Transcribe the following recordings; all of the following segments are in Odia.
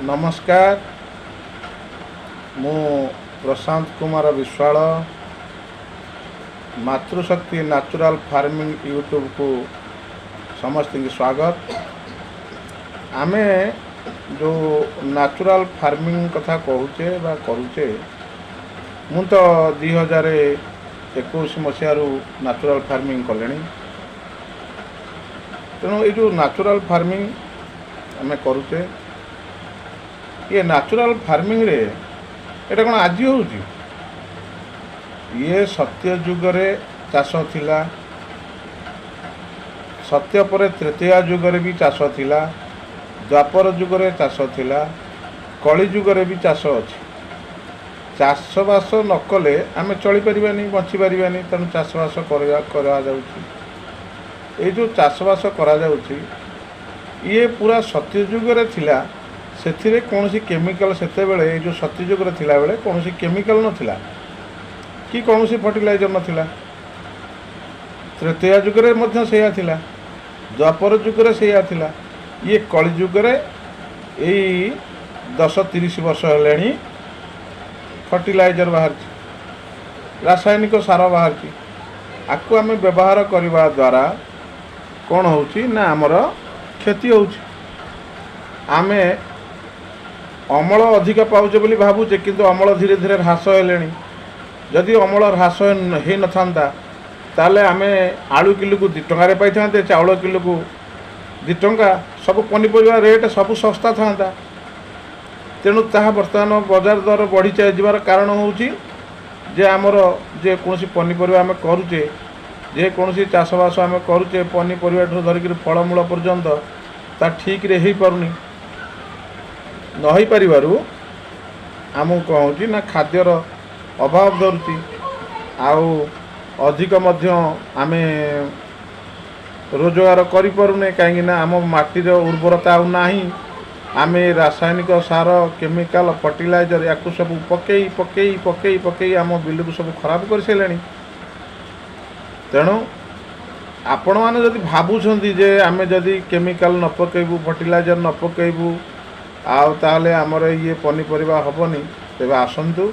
ନମସ୍କାର, ମୁଁ ପ୍ରଶାନ୍ତ କୁମାର ବିଶ୍ୱାଳ, ମାତୃଶକ୍ତି ନ୍ୟାଚୁରାଲ ଫାର୍ମିଂ ୟୁଟ୍ୟୁବକୁ ସମସ୍ତଙ୍କୁ ସ୍ୱାଗତ। ଆମେ ଯେଉଁ ନ୍ୟାଚୁରାଲ ଫାର୍ମିଂ କଥା କହୁଛେ ବା କରୁଛେ, ମୁଁ ତ 2021 ମସିହାରୁ ନ୍ୟାଚୁରାଲ ଫାର୍ମିଂ କଲିଣି। ତେଣୁ ଏଇ ଯେଉଁ ନ୍ୟାଚୁରାଲ ଫାର୍ମିଂ ଆମେ କରୁଛେ, ଇଏ ନ୍ୟାଚୁରାଲ ଫାର୍ମିଂରେ ଏଇଟା କ'ଣ ଆଜି ହେଉଛି? ଇଏ ସତ୍ୟ ଯୁଗରେ ଚାଷ ଥିଲା, ସତ୍ୟ ପରେ ତ୍ରେତୟା ଯୁଗରେ ବି ଚାଷ ଥିଲା, ଦ୍ୱାପର ଯୁଗରେ ଚାଷ ଥିଲା, କଳି ଯୁଗରେ ବି ଚାଷ ଅଛି। ଚାଷବାସ ନ କଲେ ଆମେ ଚଳିପାରିବାନି, ବଞ୍ଚିପାରିବାନି। ତେଣୁ ଚାଷବାସ କରିବା କରାଯାଉଛି। ଏଇ ଯେଉଁ ଚାଷବାସ କରାଯାଉଛି, ଇଏ ପୁରା ସତ୍ୟ ଯୁଗରେ ଥିଲା। ସେଥିରେ କୌଣସି କେମିକାଲ, ସେତେବେଳେ ଏଇ ଯେଉଁ ସତ୍ୟ ଯୁଗରେ ଥିଲାବେଳେ କୌଣସି କେମିକାଲ ନଥିଲା କି କୌଣସି ଫର୍ଟିଲାଇଜର ନଥିଲା। ତ୍ରେତୟା ଯୁଗରେ ମଧ୍ୟ ସେଇଆ ଥିଲା, ଦ୍ୱାପର ଯୁଗରେ ସେଇଆ ଥିଲା। ଇଏ କଳି ଯୁଗରେ ଏଇ 10-30 ବର୍ଷ ହେଲାଣି ଫର୍ଟିଲାଇଜର ବାହାରିଛି, ରାସାୟନିକ ସାର ବାହାରିଛି। ଆକୁ ଆମେ ବ୍ୟବହାର କରିବା ଦ୍ୱାରା କ'ଣ ହେଉଛି ନା ଆମର କ୍ଷତି ହେଉଛି। ଆମେ ଅମଳ ଅଧିକ ପାଉଛେ ବୋଲି ଭାବୁଛେ, କିନ୍ତୁ ଅମଳ ଧୀରେ ଧୀରେ ହ୍ରାସ ହେଲେଣି। ଯଦି ଅମଳ ହ୍ରାସ ହେଇନଥାନ୍ତା, ତାହେଲେ ଆମେ ଆଳୁ କିଲୋକୁ 2 ଟଙ୍କାରେ ପାଇଥାନ୍ତେ, ଚାଉଳ କିଲୋକୁ 2 ଟଙ୍କା, ସବୁ ପନିପରିବା ରେଟ୍ ସବୁ ଶସ୍ତା ଥାନ୍ତା। ତେଣୁ ତାହା ବର୍ତ୍ତମାନ ବଜାର ଦର ବଢ଼ି ଯିବାର କାରଣ ହେଉଛି ଯେ ଆମର ଯେକୌଣସି ପନିପରିବା ଆମେ କରୁଛେ, ଯେକୌଣସି ଚାଷବାସ ଆମେ କରୁଛେ, ପନିପରିବା ଠାରୁ ଧରିକିରି ଫଳମୂଳ ପର୍ଯ୍ୟନ୍ତ ତା ଠିକ୍ରେ ହେଇପାରୁନି। ନ ହେଇପାରିବାରୁ ଆମକୁ କ'ଣ ହେଉଛି ନା ଖାଦ୍ୟର ଅଭାବ ଧରୁଛି। ଆଉ ଅଧିକ ମଧ୍ୟ ଆମେ ରୋଜଗାର କରିପାରୁନେ, କାହିଁକିନା ଆମ ମାଟିର ଉର୍ବରତା ଆଉ ନାହିଁ। ଆମେ ରାସାୟନିକ ସାର, କେମିକାଲ, ଫର୍ଟିଲାଇଜର ୟାକୁ ସବୁ ପକେଇ ପକେଇ ପକେଇ ପକେଇ ଆମ ବିଲକୁ ସବୁ ଖରାପ କରିସାରିଲେଣି। ତେଣୁ ଆପଣମାନେ ଯଦି ଭାବୁଛନ୍ତି ଯେ ଆମେ ଯଦି କେମିକାଲ ନ ପକେଇବୁ, ଫର୍ଟିଲାଇଜର ନ ପକେଇବୁ, ଆଉ ତାହେଲେ ଆମର ଇଏ ପନିପରିବା ହେବନି, ତେବେ ଆସନ୍ତୁ।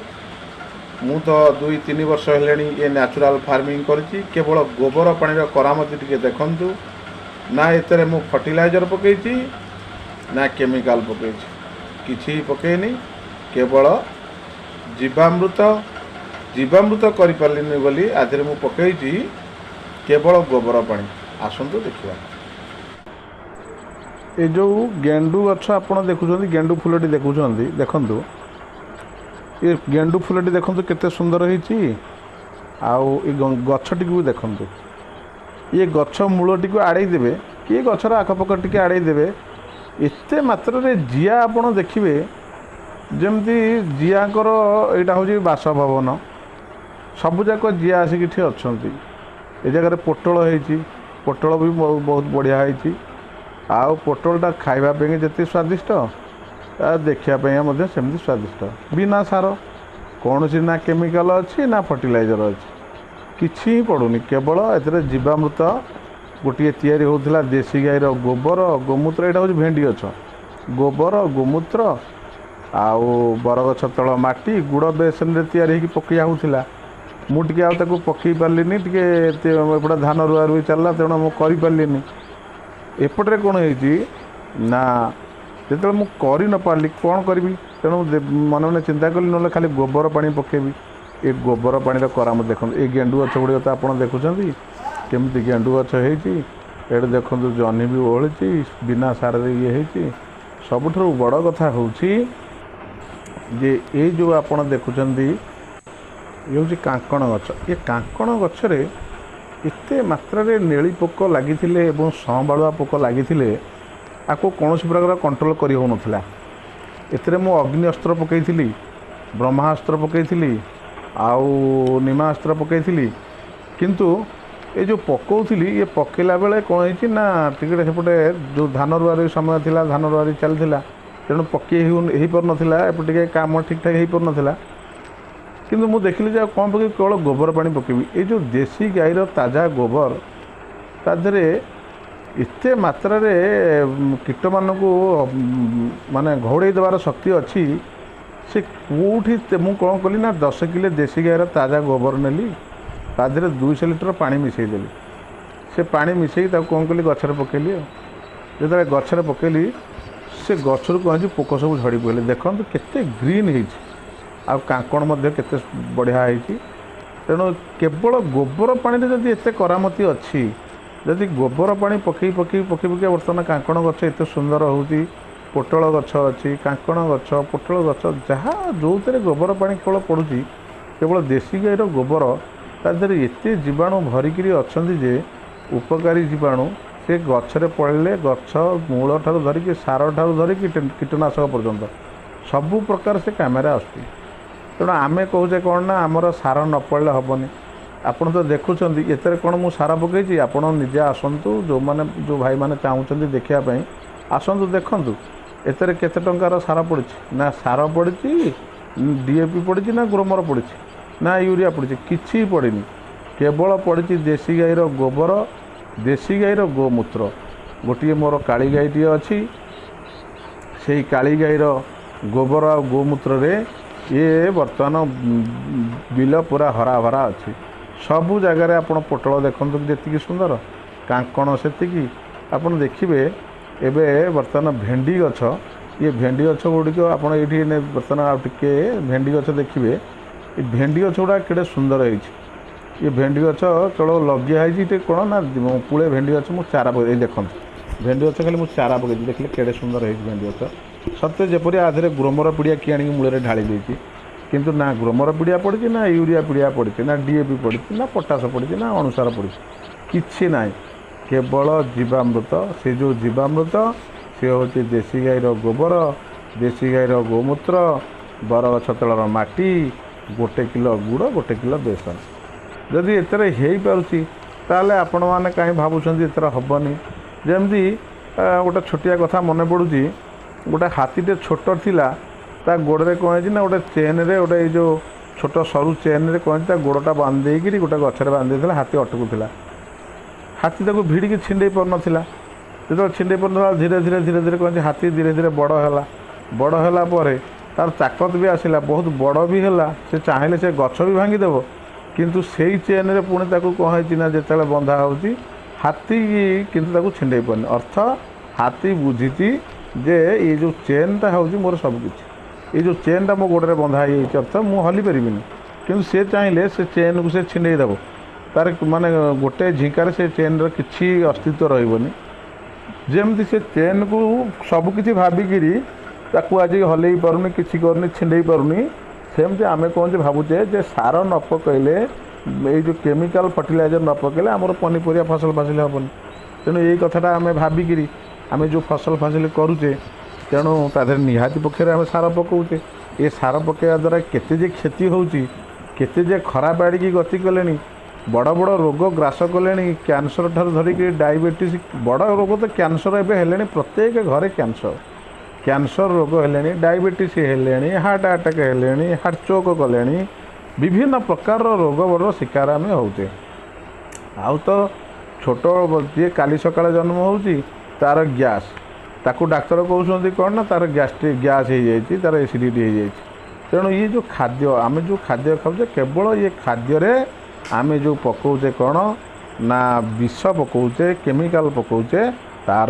ମୁଁ ତ 2-3 ବର୍ଷ ହେଲାଣି ଏ ନ୍ୟାଚୁରାଲ ଫାର୍ମିଂ କରିଛି। କେବଳ ଗୋବର ପାଣିର କରାମତି ଟିକେ ଦେଖନ୍ତୁ ନା, ଏଥିରେ ମୁଁ ଫର୍ଟିଲାଇଜର ପକେଇଛି ନା କେମିକାଲ ପକେଇଛି, କିଛି ପକେଇନି। କେବଳ ଜୀବାମୃତ, ଜୀବାମୃତ କରିପାରିଲିନି ବୋଲି ଆଧିରେ ମୁଁ ପକେଇଛି କେବଳ ଗୋବର ପାଣି। ଆସନ୍ତୁ ଦେଖିବା। ଏ ଯେଉଁ ଗେଣ୍ଡୁ ଗଛ ଆପଣ ଦେଖୁଛନ୍ତି, ଗେଣ୍ଡୁ ଫୁଲଟି ଦେଖୁଛନ୍ତି, ଦେଖନ୍ତୁ ଏ ଗେଣ୍ଡୁ ଫୁଲଟି ଦେଖନ୍ତୁ କେତେ ସୁନ୍ଦର ହେଇଛି। ଆଉ ଏ ଗଛଟିକୁ ବି ଦେଖନ୍ତୁ, ଇଏ ଗଛ ମୂଳଟିକୁ ଆଡ଼େଇ ଦେବେ କି ଗଛର ଆଖପାଖ ଟିକେ ଆଡ଼େଇ ଦେବେ, ଏତେ ମାତ୍ରାରେ ଜିଆ ଆପଣ ଦେଖିବେ, ଯେମିତି ଜିଆଙ୍କର ଏଇଟା ହେଉଛି ବାସଭବନ। ସବୁଯାକ ଜିଆ ଆସିକି ଏଠି ଅଛନ୍ତି। ଏ ଜାଗାରେ ପୋଟଳ ହେଇଛି, ପୋଟଳ ବି ବହୁତ ବଢ଼ିଆ ହେଇଛି। ଆଉ ପୋଟଳଟା ଖାଇବା ପାଇଁ ଯେତିକି ସ୍ୱାଦିଷ୍ଟ, ଦେଖିବା ପାଇଁ ମଧ୍ୟ ସେମିତି ସ୍ୱାଦିଷ୍ଟ। ବିନା ସାର, କୌଣସି ନା କେମିକାଲ ଅଛି ନା ଫର୍ଟିଲାଇଜର ଅଛି, କିଛି ହିଁ ପଡ଼ୁନି। କେବଳ ଏଥିରେ ଜୀବାମୃତ ଗୋଟିଏ ତିଆରି ହେଉଥିଲା, ଦେଶୀ ଗାଈର ଗୋବର ଗୋମୂତ୍ର। ଏଇଟା ହେଉଛି ଭେଣ୍ଡି ଗଛ, ଗୋବର ଗୋମୂତ୍ର ଆଉ ବରଗଛ ତଳ ମାଟି, ଗୁଡ଼ ବେସନରେ ତିଆରି ହେଇକି ପକେଇ ହେଉଥିଲା। ମୁଁ ଟିକେ ଆଉ ତାକୁ ପକେଇ ପାରିଲିନି, ଟିକେ ଏପଟେ ଧାନ ରୁଆ ରୁଇ ଚାଲିଲା, ତେଣୁ ମୁଁ କରିପାରିଲିନି। ଏପଟରେ କ'ଣ ହେଇଛି ନା, ଯେତେବେଳେ ମୁଁ କରି ନପାରିଲି କ'ଣ କରିବି, ତେଣୁ ମନେ ମନେ ଚିନ୍ତା କଲି ନହେଲେ ଖାଲି ଗୋବର ପାଣି ପକେଇବି। ଏ ଗୋବର ପାଣିର କରାମତି ଦେଖନ୍ତୁ। ଏ ଗେଣ୍ଡୁ ଗଛ ଗୁଡ଼ିକ ତ ଆପଣ ଦେଖୁଛନ୍ତି କେମିତି ଗେଣ୍ଡୁ ଗଛ ହେଇଛି। ଏଠି ଦେଖନ୍ତୁ ଜହ୍ନି ବି ଓହଳିଛି, ବିନା ସାରରେ ଇଏ ହେଇଛି। ସବୁଠାରୁ ବଡ଼ କଥା ହେଉଛି ଯେ ଏଇ ଯେଉଁ ଆପଣ ଦେଖୁଛନ୍ତି, ଇଏ ହେଉଛି କାଙ୍କଣ ଗଛ। ଏ କାଙ୍କଣ ଗଛରେ ଏତେ ମାତ୍ରାରେ ନେଳି ପୋକ ଲାଗିଥିଲେ ଏବଂ ସଂବାଳୁଆ ପୋକ ଲାଗିଥିଲେ, ଆକୁ କୌଣସି ପ୍ରକାର କଣ୍ଟ୍ରୋଲ କରି ହେଉନଥିଲା। ଏଥିରେ ମୁଁ ଅଗ୍ନି ଅସ୍ତ୍ର ପକାଇଥିଲି, ବ୍ରହ୍ମାସ୍ତ୍ର ପକାଇଥିଲି, ଆଉ ନିମାସ୍ତ୍ର ପକାଇଥିଲି। କିନ୍ତୁ ଏ ଯେଉଁ ପକାଉଥିଲି, ଇଏ ପକାଇଲା ବେଳେ କ'ଣ ହେଇଛି ନା, ଟିକେ ସେପଟେ ଯେଉଁ ଧାନ ରୁଆ ରୁଇ ସମୟ ଥିଲା, ଧାନ ରୁଆ ରୁଇ ଚାଲିଥିଲା, ତେଣୁ ପକାଇ ହେଇପାରୁନଥିଲା। ଏପଟେ ଟିକେ କାମ ଠିକ୍ଠାକ୍ ହେଇପାରୁନଥିଲା। କିନ୍ତୁ ମୁଁ ଦେଖିଲି ଯେ ଆଉ କ'ଣ ପକାଇବି, କେବଳ ଗୋବର ପାଣି ପକାଇବି। ଏଇ ଯେଉଁ ଦେଶୀ ଗାଈର ତାଜା ଗୋବର, ତା ଦେହରେ ଏତେ ମାତ୍ରାରେ କୀଟମାନଙ୍କୁ ମାନେ ଘଉଡ଼େଇ ଦେବାର ଶକ୍ତି ଅଛି। ସେ କେଉଁଠି ମୁଁ କ'ଣ କଲି ନା, 10 କିଲୋ ଦେଶୀ ଗାଈର ତାଜା ଗୋବର ନେଲି, ତା ଦେହରେ 200 ଲିଟର ପାଣି ମିଶାଇ ଦେଲି। ସେ ପାଣି ମିଶାଇକି ତାକୁ କ'ଣ କଲି, ଗଛରେ ପକାଇଲି। ଆଉ ଯେତେବେଳେ ଗଛରେ ପକାଇଲି, ସେ ଗଛରୁ କ'ଣ ହେଇଛି, ପୋକ ସବୁ ଝଡ଼ି ପଡ଼ିଲେ। ଦେଖନ୍ତୁ କେତେ ଗ୍ରୀନ୍ ହେଇଛି, ଆଉ କାଙ୍କଣ ମଧ୍ୟ କେତେ ବଢ଼ିଆ ହେଇଛି। ତେଣୁ କେବଳ ଗୋବର ପାଣିରେ ଯଦି ଏତେ କରାମତି ଅଛି, ଯଦି ଗୋବର ପାଣି ପକାଇ ପକାଇ ପକାଇ ପକାଇ ବର୍ତ୍ତମାନ କାଙ୍କଣ ଗଛ ଏତେ ସୁନ୍ଦର ହେଉଛି, ପୋଟଳ ଗଛ ଅଛି, କାଙ୍କଣ ଗଛ, ପୋଟଳ ଗଛ, ଯାହା ଯେଉଁଥିରେ ଗୋବର ପାଣି କେବଳ ପଡ଼ୁଛି, କେବଳ ଦେଶୀ ଗାଈର ଗୋବର, ତା ଦେହରେ ଏତେ ଜୀବାଣୁ ଭରିକିରି ଅଛନ୍ତି ଯେ ଉପକାରୀ ଜୀବାଣୁ, ସେ ଗଛରେ ପଡ଼ିଲେ ଗଛ ମୂଳ ଠାରୁ ଧରିକି ସାର ଠାରୁ ଧରିକି କୀଟନାଶକ ପର୍ଯ୍ୟନ୍ତ ସବୁ ପ୍ରକାର ସେ କାମରେ ଆସୁଛି। ତେଣୁ ଆମେ କହୁଛେ କ'ଣ ନା, ଆମର ସାର ନ ପଡ଼ିଲେ ହେବନି। ଆପଣ ତ ଦେଖୁଛନ୍ତି ଏଥିରେ କ'ଣ ମୁଁ ସାର ପକାଇଛି। ଆପଣ ନିଜେ ଆସନ୍ତୁ, ଯେଉଁମାନେ ଯେଉଁ ଭାଇମାନେ ଚାହୁଁଛନ୍ତି ଦେଖିବା ପାଇଁ ଆସନ୍ତୁ, ଦେଖନ୍ତୁ ଏଥିରେ କେତେ ଟଙ୍କାର ସାର ପଡ଼ିଛି। ନା ସାର ପଡ଼ିଛି, ଡିଏପି ପଡ଼ିଛି, ନା ଗ୍ରୋମର ପଡ଼ିଛି, ନା ୟୁରିଆ ପଡ଼ିଛି, କିଛି ପଡ଼ିନି। କେବଳ ପଡ଼ିଛି ଦେଶୀ ଗାଈର ଗୋବର, ଦେଶୀ ଗାଈର ଗୋମୂତ୍ର। ଗୋଟିଏ ମୋର କାଳି ଗାଈଟିଏ ଅଛି, ସେଇ କାଳି ଗାଈର ଗୋବର ଆଉ ଗୋମୂତ୍ରରେ ଇଏ ବର୍ତ୍ତମାନ ବିଲ ପୁରା ହରାଭରା ଅଛି। ସବୁ ଜାଗାରେ ଆପଣ ପୋଟଳ ଦେଖନ୍ତୁ ଯେତିକି ସୁନ୍ଦର, କାଙ୍କଣ ସେତିକି। ଆପଣ ଦେଖିବେ ଏବେ ବର୍ତ୍ତମାନ ଭେଣ୍ଡି ଗଛ, ଇଏ ଭେଣ୍ଡି ଗଛ ଗୁଡ଼ିକ ଆପଣ ଏଇଠି ବର୍ତ୍ତମାନ ଆଉ ଟିକେ ଭେଣ୍ଡି ଗଛ ଦେଖିବେ। ଏ ଭେଣ୍ଡି ଗଛ ଗୁଡ଼ା କେଡ଼େ ସୁନ୍ଦର ହେଇଛି। ଏ ଭେଣ୍ଡି ଗଛ କେବଳ ଲଗିଆ ହେଇଛି ଟିକେ କ'ଣ ନା, ପୁଳେ ଭେଣ୍ଡି ଗଛ ମୁଁ ଚାରା ପକାଇ, ଏଇ ଦେଖନ୍ତୁ ଭେଣ୍ଡି ଗଛ ଖାଲି ମୁଁ ଚାରା ପକାଇଛି, ଦେଖିଲେ କେଡ଼େ ସୁନ୍ଦର ହେଇଛି ଭେଣ୍ଡି ଗଛ। ସତେ ଯେପରି ଆ ଦେହରେ ଗ୍ରୋମର ପିଡ଼ିଆ କିଏ ଆଣିକି ମୂଳରେ ଢାଳି ଦେଇଛି। କିନ୍ତୁ ନା ଗ୍ରୋମର ପିଡ଼ିଆ ପଡ଼ିଛି, ନା ୟୁରିଆ ପିଡ଼ିଆ ପଡ଼ିଛି, ନା ଡିଏପି ପଡ଼ିଛି, ନା ପଟାସ ପଡ଼ିଛି, ନା ଅଣୁସାର ପଡ଼ିଛି, କିଛି ନାହିଁ। କେବଳ ଜୀବାମୃତ। ସେ ଯେଉଁ ଜୀବାମୃତ, ସେ ହେଉଛି ଦେଶୀ ଗାଈର ଗୋବର, ଦେଶୀ ଗାଈର ଗୋମୂତ୍ର, ବରଗଛ ତଳର ମାଟି, 1 କିଲୋ ଗୁଡ଼, 1 କିଲୋ ବେସନ। ଯଦି ଏଥିରେ ହେଇପାରୁଛି, ତାହେଲେ ଆପଣମାନେ କାହିଁ ଭାବୁଛନ୍ତି ଏଥିରେ ହେବନି? ଯେମିତି ଗୋଟେ ଛୋଟିଆ କଥା ମନେ ପଡ଼ୁଛି। ଗୋଟେ ହାତୀଟେ ଛୋଟ ଥିଲା, ତା ଗୋଡ଼ରେ କ'ଣ ହେଇଛି ନା, ଗୋଟେ ଚେନ୍ରେ, ଗୋଟେ ଏଇ ଯେଉଁ ଛୋଟ ସରୁ ଚେନ୍ରେ କ'ଣ ହେଇଛି, ତା ଗୋଡ଼ଟା ବାନ୍ଧି ଦେଇକିରି ଗୋଟେ ଗଛରେ ବାନ୍ଧି ଦେଇଥିଲା। ହାତୀ ଅଟକୁଥିଲା, ହାତୀ ତାକୁ ଭିଡ଼ିକି ଛିଣ୍ଡେଇ ପାରୁନଥିଲା। ଯେତେବେଳେ ଛିଣ୍ଡେଇ ପାରୁନଥିଲା, ଧୀରେ ଧୀରେ ଧୀରେ ଧୀରେ କ'ଣ ହେଇଛି, ହାତୀ ଧୀରେ ଧୀରେ ବଡ଼ ହେଲା। ବଡ଼ ହେଲା ପରେ ତାର ତାକତ ବି ଆସିଲା, ବହୁତ ବଡ଼ ବି ହେଲା। ସେ ଚାହିଁଲେ ସେ ଗଛ ବି ଭାଙ୍ଗିଦେବ। କିନ୍ତୁ ସେଇ ଚେନ୍ରେ ପୁଣି ତାକୁ କ'ଣ ହେଇଛି ନା, ଯେତେବେଳେ ବନ୍ଧା ହେଉଛି, ହାତୀ କିନ୍ତୁ ତାକୁ ଛିଣ୍ଡେଇ ପାରୁନି। ଅର୍ଥ ହାତୀ ବୁଝିଛି ଯେ ଏଇ ଯେଉଁ ଚେନ୍ଟା ହେଉଛି ମୋର ସବୁକିଛି, ଏଇ ଯେଉଁ ଚେନ୍ଟା ମୋ ଗୋଡ଼ରେ ବନ୍ଧା ହେଇଯାଇଛି, ଅର୍ଥ ମୁଁ ହଲି ପାରିବିନି। କିନ୍ତୁ ସେ ଚାହିଁଲେ ସେ ଚେନ୍କୁ ସେ ଛିଣ୍ଡେଇ ଦେବ। ତାର ମାନେ ଗୋଟେ ଝିଙ୍କାରେ ସେ ଚେନ୍ର କିଛି ଅସ୍ତିତ୍ୱ ରହିବନି। ଯେମିତି ସେ ଚେନ୍କୁ ସବୁକିଛି ଭାବିକିରି ତାକୁ ଆଜି ହଲେଇ ପାରୁନି, କିଛି କରୁନି, ଛିଣ୍ଡେଇ ପାରୁନି, ସେମିତି ଆମେ କହୁଛେ, ଭାବୁଛେ ଯେ ସାର ନ ପକାଇଲେ, ଏଇ ଯେଉଁ କେମିକାଲ ଫର୍ଟିଲାଇଜର ନ ପକାଇଲେ ଆମର ପନିପରିବା ଫସଲ ଫାସଲ ହେବନି। ତେଣୁ ଏଇ କଥାଟା ଆମେ ଭାବିକିରି ଆମେ ଯେଉଁ ଫସଲ ଫାସଲ କରୁଛେ, ତେଣୁ ତା ଦେହରେ ନିହାତି ପକ୍ଷରେ ଆମେ ସାର ପକାଉଛେ। ଏ ସାର ପକାଇବା ଦ୍ୱାରା କେତେ ଯେ କ୍ଷତି ହେଉଛି, କେତେ ଯେ ଖରାପ ଆଡ଼ିକି ଗତି କଲେଣି, ବଡ଼ ବଡ଼ ରୋଗ ଗ୍ରାସ କଲେଣି, କ୍ୟାନ୍ସର ଠାରୁ ଧରିକି ଡାଇବେଟିସ୍, ବଡ଼ ରୋଗ ତ କ୍ୟାନ୍ସର ଏବେ ହେଲେଣି, ପ୍ରତ୍ୟେକ ଘରେ କ୍ୟାନ୍ସର, କ୍ୟାନ୍ସର ରୋଗ ହେଲେଣି, ଡାଇବେଟିସ୍ ହେଲେଣି, ହାର୍ଟ ଆଟାକ୍ ହେଲେଣି, ହାର୍ଟ ଚୋକ୍ କଲେଣି, ବିଭିନ୍ନ ପ୍ରକାରର ରୋଗର ଶିକାର ଆମେ ହେଉଛେ। ଆଉ ତ ଛୋଟ ଯିଏ କାଲି ସକାଳେ ଜନ୍ମ ହେଉଛି, ତା'ର ଗ୍ୟାସ୍, ତାକୁ ଡାକ୍ତର କହୁଛନ୍ତି କ'ଣ ନା ତା'ର ଗ୍ୟାଷ୍ଟ୍ରିକ୍ ଗ୍ୟାସ୍ ହେଇଯାଇଛି, ତା'ର ଏସିଡ଼ିଟି ହେଇଯାଇଛି। ତେଣୁ ଇଏ ଯେଉଁ ଖାଦ୍ୟ, ଆମେ ଯେଉଁ ଖାଦ୍ୟ ଖାଉଛେ, କେବଳ ଇଏ ଖାଦ୍ୟରେ ଆମେ ଯେଉଁ ପକାଉଛେ କ'ଣ ନା ବିଷ ପକାଉଛେ, କେମିକାଲ ପକାଉଛେ, ତା'ର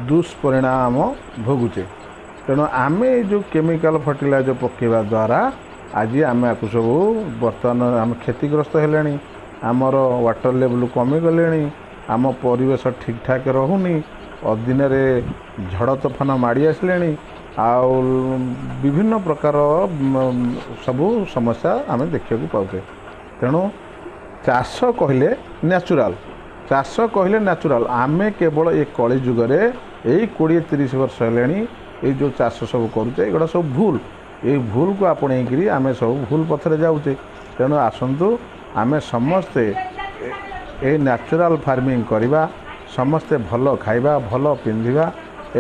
ଦୁଷ୍ପରିଣାମ ଭୋଗୁଛେ। ତେଣୁ ଆମେ ଏଇ ଯେଉଁ କେମିକାଲ ଫର୍ଟିଲାଇଜର ପକାଇବା ଦ୍ୱାରା ଆଜି ଆମେ ଆକୁ ସବୁ ବର୍ତ୍ତମାନ ଆମେ କ୍ଷତିଗ୍ରସ୍ତ ହେଲେଣି। ଆମର ୱାଟର ଲେବୁଲ୍ କମିଗଲେଣି, ଆମ ପରିବେଶ ଠିକ୍ଠାକ୍ ରହୁନି, ଅଦିନରେ ଝଡ଼ ତୋଫାନ ମାଡ଼ି ଆସିଲେଣି, ଆଉ ବିଭିନ୍ନ ପ୍ରକାର ସବୁ ସମସ୍ୟା ଆମେ ଦେଖିବାକୁ ପାଉଛେ। ତେଣୁ ଚାଷ କହିଲେ ନ୍ୟାଚୁରାଲ୍, ଚାଷ କହିଲେ ନ୍ୟାଚୁରାଲ୍। ଆମେ କେବଳ ଏ କଳି ଯୁଗରେ ଏଇ 20 30 ବର୍ଷ ହେଲେଣି ଏଇ ଯେଉଁ ଚାଷ ସବୁ କରୁଛେ, ଏଗୁଡ଼ା ସବୁ ଭୁଲ। ଏଇ ଭୁଲକୁ ଆପଣେଇକିରି ଆମେ ସବୁ ଭୁଲ ପଥରେ ଯାଉଛେ। ତେଣୁ ଆସନ୍ତୁ ଆମେ ସମସ୍ତେ ଏଇ ନ୍ୟାଚୁରାଲ୍ ଫାର୍ମିଂ କରିବା, ସମସ୍ତେ ଭଲ ଖାଇବା, ଭଲ ପିନ୍ଧିବା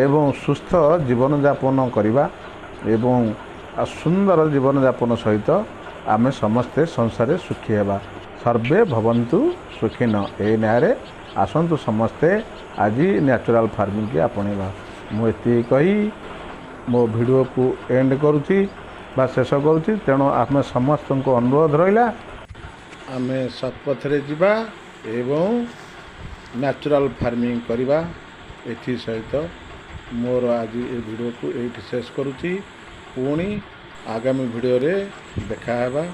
ଏବଂ ସୁସ୍ଥ ଜୀବନଯାପନ କରିବା, ଏବଂ ସୁନ୍ଦର ଜୀବନଯାପନ ସହିତ ଆମେ ସମସ୍ତେ ସଂସାରରେ ସୁଖୀ ହେବା। ସର୍ବେ ଭବନ୍ତୁ ସୁଖିନ, ଏଇ ନ୍ୟାୟରେ ଆସନ୍ତୁ ସମସ୍ତେ ଆଜି ନ୍ୟାଚୁରାଲ୍ ଫାର୍ମିଂକି ଆପଣେଇବା। ମୁଁ ଏତିକି କହି ମୋ ଭିଡ଼ିଓକୁ ଏଣ୍ଡ କରୁଛି ବା ଶେଷ କରୁଛି। ତେଣୁ ଆମେ ସମସ୍ତଙ୍କୁ ଅନୁରୋଧ ରହିଲା, ଆମେ ସତ୍ପଥରେ ଯିବା ଏବଂ ନ୍ୟାଚୁରାଲ୍ ଫାର୍ମିଂ କରିବା। ଏଥିସହିତ ମୋର ଆଜି ଏ ଭିଡ଼ିଓକୁ ଏଇଠି ଶେଷ କରୁଛି। ପୁଣି ଆଗାମୀ ଭିଡ଼ିଓରେ ଦେଖାହେବା।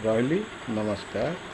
ରହିଲି, ନମସ୍କାର।